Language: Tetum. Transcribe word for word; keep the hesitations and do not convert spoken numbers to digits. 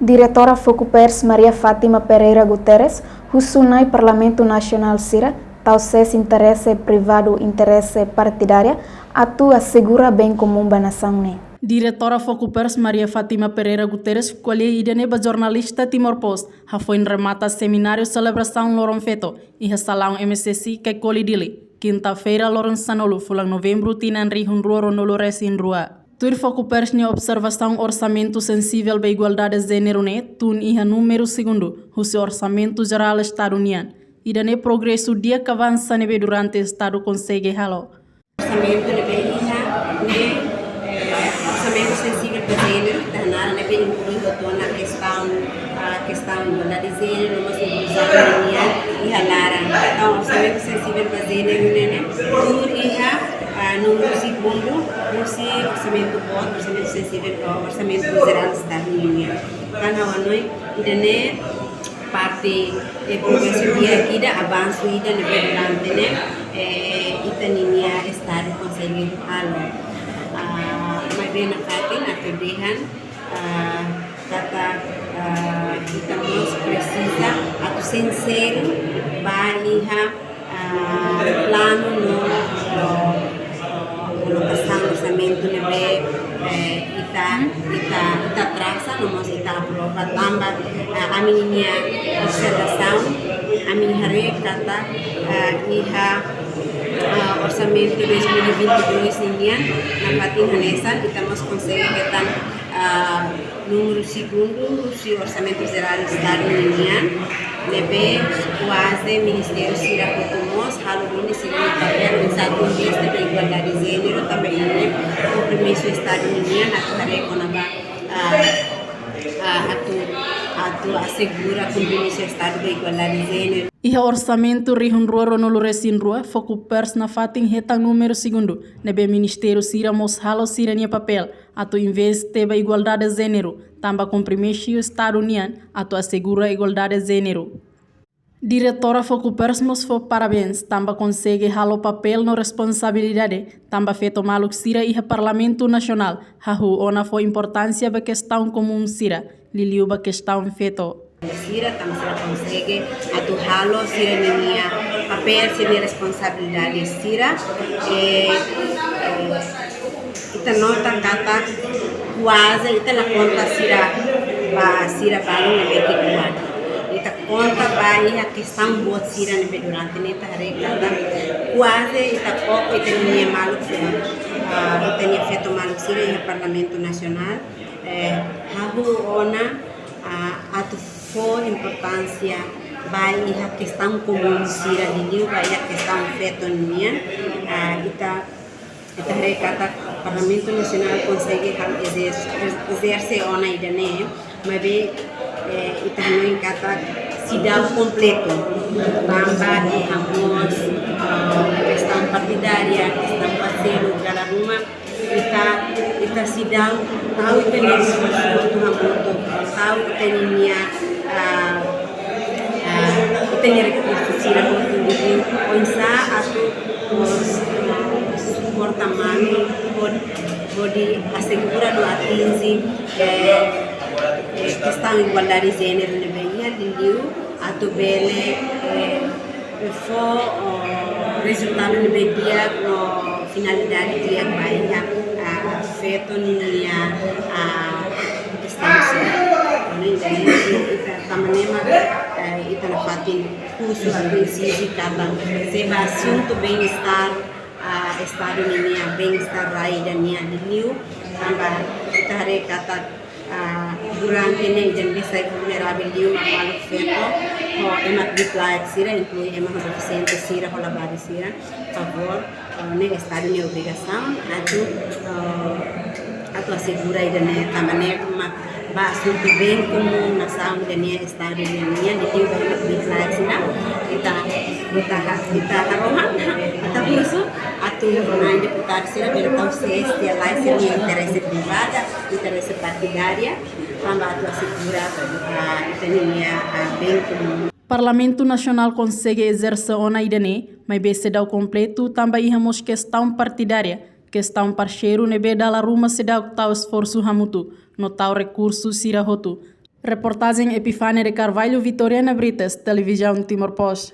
Diretora Fokupers Maria Fátima Pereira Guterres husu Nai Parlamentu Nasionál sira tau sees interese privadu interese partidária atu asegura bem komún ba nasaun ne'e. Diretora Fokupers Maria Fátima Pereira Guterres ko'alia ida-ne'e ba jornalista Timor Post hafoin remata semináriu selebrasaun Loron Feto iha salaun M C C Caicoli Dili, kinta-feira loron sanulu fulan Novembru tinan rihun rua ruanulu resin rua. Tuir Fokupers nia observasaun, orsamentu sensivel ba igualdade jéneru ne'e tun iha númeru segundu husi Orsamentu Jerál Estadu nian. Ida-ne'e progresu di'ak avansa ne'ebé durante Estadu konsege halo. Orsamentu ne'ebé iha ne'e, eh, orsamentu sensivel ba jéneru, ita hanaran ne'ebé inklui hotu ona kestaun, ah, kestaun igualdade jéneru, no mós inkluzaun nian iha laran. Entaun, orsamentu sensivel ba jéneru ne'e, ne'e tun iha, ah, númeru segundu husi orsamentu boot, orsamentu sensivel, orsamentu jerál Estadu nian. Entaun ha'u hanoin ida-ne'e parte, eh, progresu di'ak ida, avansu ida ne'ebé durante ne'e, eh, ita-nia Estadu konsege halo. Ah, maibé nafatin atu dehan, ah, katak, ah, ita mós presiza atu sinseru ba iha, ah, planu no, no, no alokasaun orsamentu ne'ebé, eh, ita, ita, ita trasa, no mós ita aprova tanba, ah, ami-nia observasaun, ami haree katak, ah, iha, ah, orsamentu dois mil e vinte e dois nian, nafatin hanesan, ita mós konsege hetan, ah, númeru segundu husi Orsamentu Jerál Estadu nian, ne'ebé kuaze ministériu sira hotu mós halo duni sira-nia papél, oinsá atu investe ba igualdade jéneru, tanba ida-ne'e kompromisu Estadu nian atu haree kona-ba, ah, ah, atu, atu asegura kompromisu Estadu ba igualdade jéneru. Iha orsamentu rihun rua ruanulu resin rua, Fokupers nafatin hetan númeru segundu ne'ebé ministériu sira mós halo sira-nia papél atu investe ba igualdade jéneru, tanba kompromisu Estadu nian atu asegura igualdade jéneru. Diretora Fokupers mós fó parabéns tanba konsege halo papél no responsabilidade, tanba feto maluk sira iha Parlamentu Nasionál hahú ona fó importánsia ba kestaun komún sira, liuliu ba kestaun feto. Sira, tanba sira konsege atu halo sira-nia papél, sira-nia responsabilidade sira. Eh, eh, ita nota katak kuaze ita la konta sira ba sira balun ne'ebé ke kuat. Ita konta ba iha kestaun boot sira ne'ebé durante ne'e ita haree katak kuaze ita koko ita-nia maluk sira, ah, ita-nia feto maluk sira iha Parlamentu Nasionál, eh, hahú ona, ah, atu fó importánsia ba iha kestaun komún sira, liuliu ba iha kestaun feto nian, ah, ita, ita haree katak Parlamentu Nasionál konsege halo ezerse, ezerse ona ida-ne'e, maibé, eh, ita hanoin katak seidauk kompletu, tanba iha mós, ah, kestaun partidária, kestaun parseluk, dala ruma ita, ita seidauk tau ita-nia esforsu hamutuk, tau ita-nia, ah, ah, ita-nia rekursu sira hotu, oinsá atu, ah, suporta manu hodi, hodi asegura no atinje, eh, eh, kestaun igualdade jéneru ne'ebé iha, liuliu atu bele, eh, fó, oh, rezultadu ne'ebé di'ak no finalidade di'ak ba iha, ah, feto nia, ah, kestaun sira. Ne'e, ita, ita, tanba ne'e mak, eh, ita nafatin husu atu insiste katak se ba asuntu bem-estar, ah, Estadu nian, bem-estar rai ida nian, liuliu tanba ita haree katak, ah, durante ne'e ita ne'ebé sai vulneravel liu mak maluk feto, ho ema kbiit-laek sira, inklui ema ho defisiénsia sira, ho labarik sira. Favór, ah, ne'e Estadu nia obrigasaun atu, ah, atu asegura ida-ne'e, tanba ne'e mak ba asuntu bem komún nasaun ida-ne'e, Estadu ida-ne'e, liuliu ba ema kbiit-laek sira. Ita, ita ha-, ita harohan, ita husu atu Nai deputadu sira bele tau sees tiha lai sira-nia interese privada, interese partidária, tanba atu asegura, ah, ita-nia, ah, bem komún. Parlamentu Nasionál konsege ezerse ona ida-ne'e, maibé seidauk kompletu tanba iha mós kestaun partidária, kestaun parseiru ne'ebé dala ruma seidauk tau esforsu hamutuk no tau rekursu sira hotu. Reportajen Epifania de Carvalho, Vitoriana Brites, Televizaun Timor Post.